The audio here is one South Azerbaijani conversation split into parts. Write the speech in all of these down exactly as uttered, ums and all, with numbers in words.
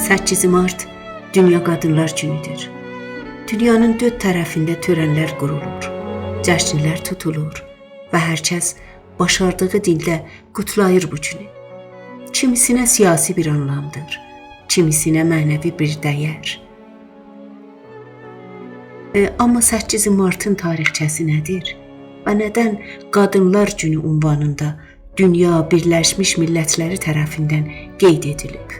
سککیز مارت دونیا قادینلار گونودور. دونیانین دؤرد طرفینده تؤرنلر قورولور، جشنلر توتولور و هر کس باشاردیغی دیلده قوتلاییر بو گونو. کیمیسینه سیاسی بیر آنلامدیر، کیمیسینه معنوی بیر دَیر. ائ، آمما سککیز مارتین تاریخچه‌سی نه‌دیر و ندن قادینلار گونو عنوانیندا دونیا بیرلشمیش میللتلری طرفیندن قید ائدیلیب؟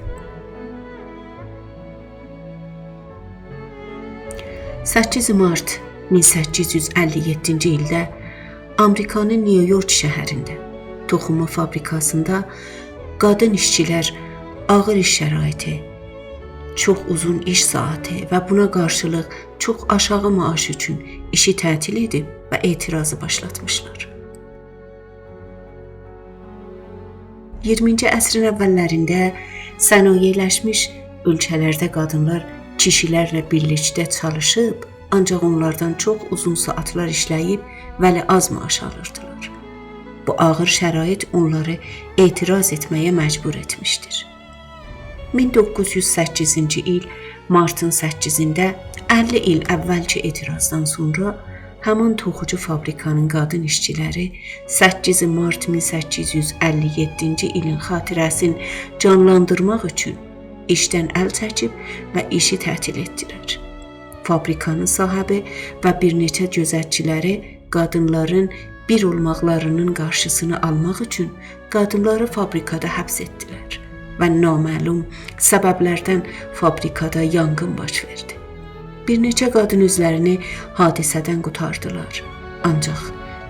سککیز مارت مین سککیز یوز اللی یئددینجی ایلده آمریکانین نیویورک شهرینده، توخونما فابریکاسیندا قادین ایشچیلر آغیر ایش شرایطی، چوخ اوزون ایش ساعاتی و بونا قارشیلیق چوخ آشاغی معاش اوچون ایشی تعطیل ائدیب و اعتراضی باشلاتمیشلار. اییرمینجی عصرین اوللرینده صنایع‌لشمیش اؤلکه‌لرده قادینلار کیشیلرله بیرلیکده چالیشیب، آنجاق اونلاردان چوخ اوزون ساعاتلار ایشله‌ییب، ولی آز معاش آلیردیلار. بو آغیر شرایط اونلاری اعتراض ائتمه‌یه مجبور ائتمیشدیر. مین دوققوز یوز سککیزینجی ایل مارتین سککیزینده، اللی ایل اولکی اعتراضدان سونرا، همان توخوجو فابریکانین قادین ایشچیلری سککیز مارت مین سککیز یوز اللی یئددینجی ایلین خاطره‌سینی جانلاندیرماق اوچون ایشدن ال چکیب و ایشی تعطیل ائتدیلر. فابریکانین صاحیبی و بیر نئچه گؤزتچیلری قادینلارین بیر اولماقلارینین قارشیسینی آلماق اوچون قادینلاری فابریکادا حبس ائتدیلر و نامعلوم سببلردن فابریکادا یانغین باش وئردی. بیر نئچه قادین اؤزلرینی حادثه‌دن قوتاردیلار. آنجاق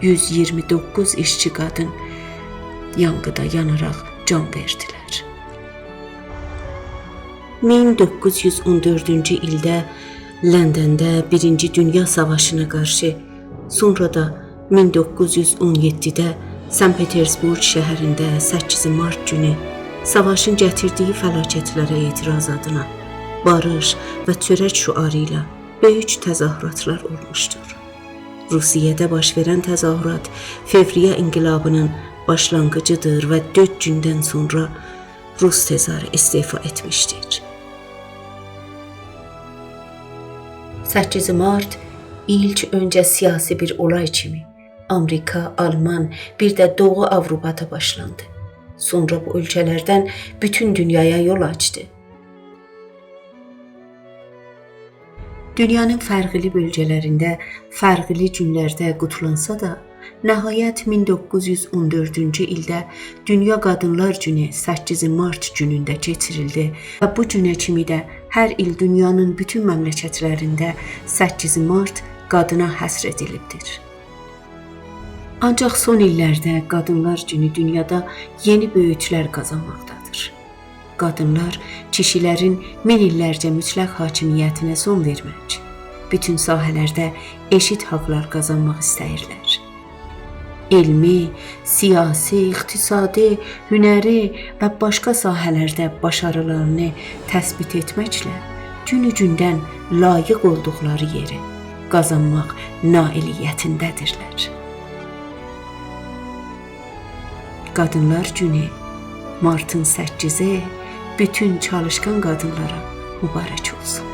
یوز اییرمی دوققوز ایشچی قادین یانغیدا یاناراق جان وئردیلر. مین دوققوز یوز اون دؤردونجو ایلده لندنده بیرینجی دونیا ساواشینا قارشی، سونرا دا مین دوققوز یوز اون یئددیده سن پترزبورگ شهرینده سککیز مارت گونو ساواشین گتیردیگی فلاکتلره اعتراض آدینا باریش و چؤرک شعاری ایله بؤیوک تظاهراتلار اولموشدور. روسیه‌ده باش وئرن تظاهرات فوریه انقلابینین باشلانغیجیدیر و دؤرد گوندن سونرا روس تزاری استعفا ائتمیشدیر. سککیز مارت ایلک اؤنجه سیاسی بیر اولای کیمی آمریکا، آلمان، بیر ده دوغو آوروپادا باشلاندی. سونرا بو اؤلکه‌لردن بوتون دونیایا یول آچدی. دونیانین فرقلی بؤلگه‌لرینده فرقلی گونلرده قوتلانسا دا، نهایت مین دوققوز یوز اون دؤردونجو ایلده دونیا قادینلار گونو سککیز مارت گونونده کئچیریلدی و بو گونه کیمی ده هر ایل دونیانین بوتون مملکتلرینده سککیز مارت قادینا حصر ائدیلیبدیر. آنجاق سون ایللرده قادینلار گونو دونیادا یئنی بؤیوتلر قازانماقدادیر. قادینلار کیشیلرین مین ایللرجه مطلق حاکمیتینه سون وئرمک، بوتون ساحه‌لرده ائشیت حاقلار قازانماق ایسته‌ییرلر. علمی، سیاسی، اقتصادی، هنری و باشقا ساحه‌لرده باشاریلارینی تثبیت ائتمکله گونو گوندن لایق اولدوقلاری یئری قازانماق نائلیتینده‌دیرلر. قادینلار گونو، مارتین سککیزی بوتون چالیشقان قادینلارا مبارک اولسون.